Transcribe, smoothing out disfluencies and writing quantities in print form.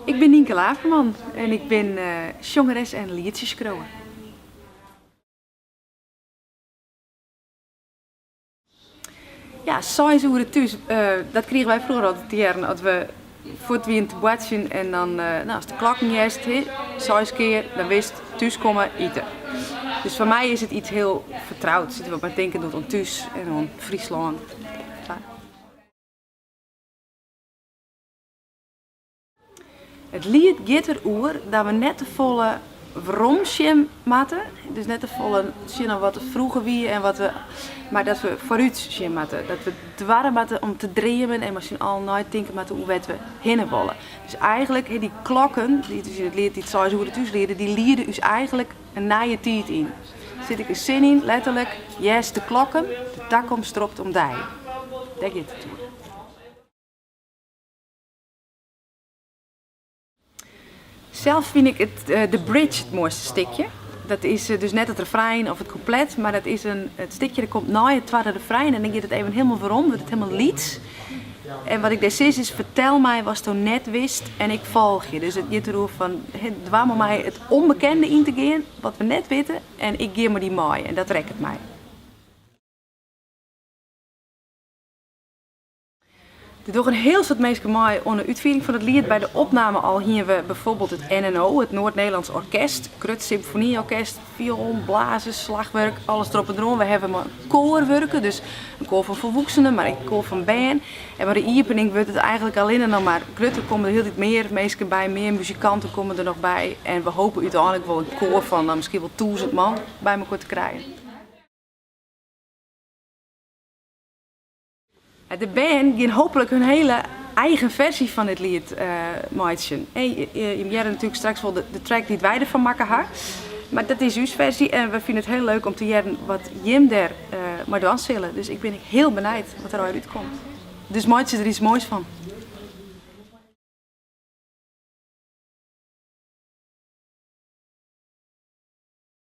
Ik bin Nynke Laverman en ik bin sjongeres en lietsjeskriuwer. Ja, seis oere thús, dat krigen wy froeger altyd te hearren as we fuort wienen te boartsjen en dan, no, ast de klokken hearst, hè, seis kear, dan witst, thúskomme, ite. Dus foar my is it iets hiel fertroud, wat my tinken docht oan thús en oan Fryslân. It liet giet der oer dat we net te folle werom sjen moatte, dus net te folle sjen nei wat der froeger wie en wat we, mar dat we foarút sjen moatte. Dat we doarre moatte om te dreamen en mei syn allen neitinke moatte oer wêr't we hinne wolle. Dus eigenlik, dy klokken, dy't dus yn it liet dy't seis oere thús liede, dy liede ús eigenlik in nije tiid yn. Der sit ek in sin yn, letterlik, hearst de klokken, de takomst ropt om dy. Dêr giet it oer. Sels fyn ik it de bridge it moaiste stikje. Dat is dus net it refrein of it kûplet, mar dat is in, it stikje dat komt nei it twadde refrein en dan giet it even hielendal werom, wurdt it hielendal lyts. En wat ik dêr sis is, fertel my watsto net witst en ik folgje. Dus it giet deroer fan, doar mei my it ûnbekende yn te gean, wat we net witte, en ik gean mei dy mei en dat rekket my. Der dogge in hiel soad minsken mei oan de útfiering fan it liet. By de opname al hiene we bijvoorbeeld it NNO, it Noord Nederlands Orkest, grut symfoanyorkest, fioelen, blazers, slachwurk, alles derop en deroan. We hawwe mei in koar wurke, dus in koar fan folwoeksenen, mar ek in koar fan bern. En mei de iepening wurdt it eigenlik allinne noch mar grutter, komme der hieltyd mear minsken by, mear muzikanten komme der noch by. En we hoopje úteinlik wol in koar fan miskien wol 1000 man by mekoar te krijen. De bern gean hooplik hun hiele eigen fersy fan dit liet meitsjen. Jim hearre natuerlik straks wol de track dy't wy derfan makke ha. Mar dat is ús fersy en we fine it hiel leuk om te hearren wat jim dêr mei dwaan sille. Dus ik bin ek hiel benijd wat der allegear útkomt. Dus meitsje der iets moais fan.